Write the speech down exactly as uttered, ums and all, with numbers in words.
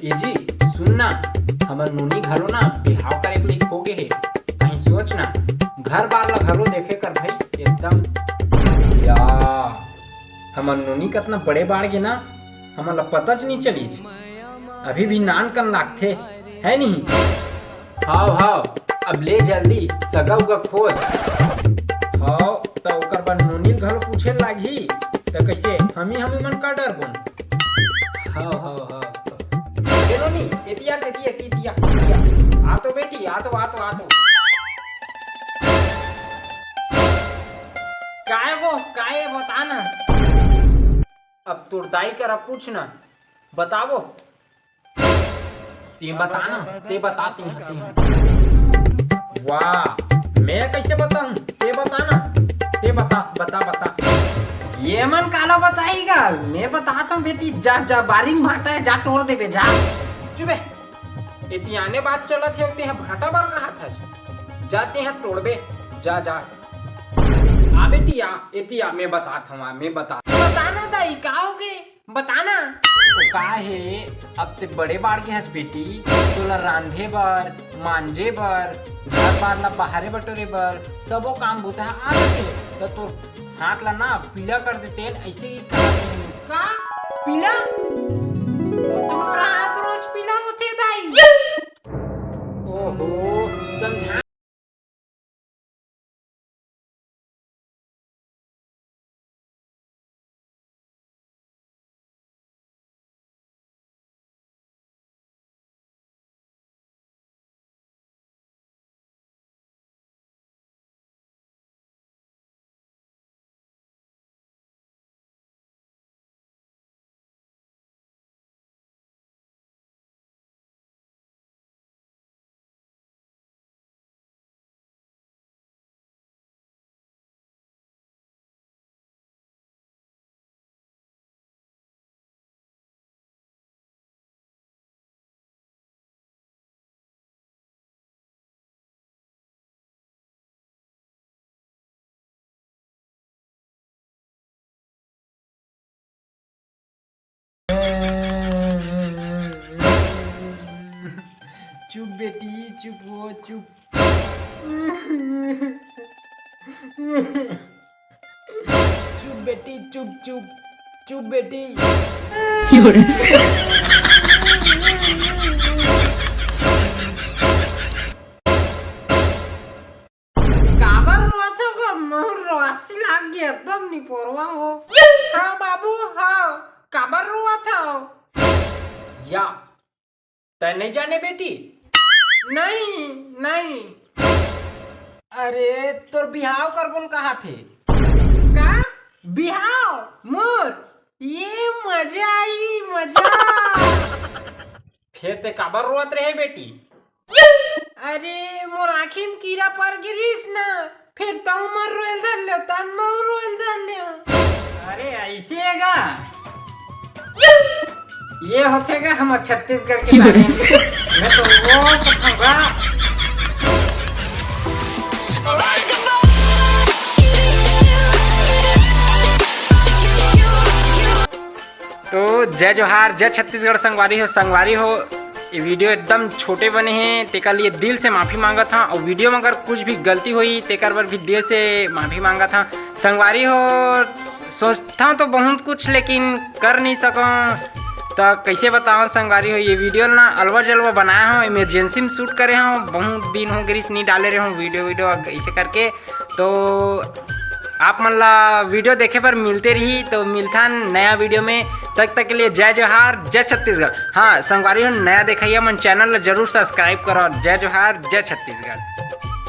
ए जी, सुन ना, हमर नोनी घलो ना बिहाव करे के लइक हो गे हे। कहीं सोच ना, घर बार ला घलो देखे कर भाई, एकदम या हमर नोनी कतना बड़े बाढ़ गे ना, हमन ला पता च नइ चलिस। अभी भी नान कन लागथे, है नहीं? हाव, हाव, अब ले जल्दी सगा उगा खोज। हाव, त ओकर बाद नोनी ल घलो पूछे लागही, त कइसे हमी, हमी मन का डरबोन? हाव, हाव, हाव। ए नोनी, एतिया, एतिया, एतिया, एतिया। आ तो बेटी, आ तो, आ तो, आ तो। काय वो, काय बता ना। अब तोर दाई करा पूछ ना, बतावो। ते बता ना, ते बता, ते, ते। वाह, मैं कइसे बताहूँ? ते बता ना, ते बता, बता, बता। ये मन काला बताही गा? मैं बतात हँव बेटी, जा, जा, बारी म भाटा हे, जा टोर देबे, जा। चुप बे। एतियाने बात चलत हे, तेहा भाटा बर कहत हस। जा, तेहा टोरबे, जा, जा। आ बेटी, आ, एती आ, मैं बतात हँव, आ, मैं बतात। बता ना दाई, का हो गे? बता ना। ओ का हे, अब ते बड़े बाढ़ गे हस बेटी, तोला रांधे बर, मांजे बर, घर बार ला बहारे बटोरे बर, सबो काम बूता ह आ जाथे। त तोर हाथ ला ना पीला कर देते, अइसे ही करा देते। का? पीला? तुम हाथ रोज पीला होथे दाई। ओहो, समझा। चुप बेटी, चुप हो, चुप। चुप बेटी, चुप, चुप, चुप बेटी। काबर रोवत हव गा? मोर रोवासी लाग गे, एकदम निपोरवा हो। हाँ बाबू, हाँ, काबर रोवत हव? या, तैं नइ जाने बेटी? नहीं, नहीं। अरे, तोर बिहाव करबोन कहाथे। का? बिहाव? मोर? ये मजा आई, मजा। फेर तैं काबर रोवत रहे बेटी? अरे, मोर आँखी म कीरा पर गिरिस ना, फेर तहूँ मन रोएल धर लेव, तहन महूँ रोएल धर लेव। अरे, अइसे हे गा? ये होथे गा हमर छत्तीसगढ़ के talent। मैं तो वो तो होगा। तो जय जोहार, जय छत्तीसगढ़ संगवारी हो। संगवारी हो, ये video एकदम छोटे बने हे, तेकर लिए दिल से माफी मांगत हँव। अउ video में अगर कुछ भी गलती होई, तेकर बर भी दिल से माफी मांगत हँव। संगवारी हो, सोचथँव तो बहुत कुछ, लेकिन कर नहीं सकँव। त कइसे बतावँव संगवारी हो, ये video ना अलवा जलवा बनाए हँव, emergency में shoot करे हँव, बहुत दिन हो गिरिस नहीं डाले रहे हँव video, video अइसे करके। तो आप मन ला video देखे बर मिलते रही, तो मिलथन नया video में। तब तक के लिए जय जोहार, जय छत्तीसगढ़। हाँ संगवारी हो, नया देखइया मन channel ला जरूर subscribe करो। जय जोहार, जय छत्तीसगढ़।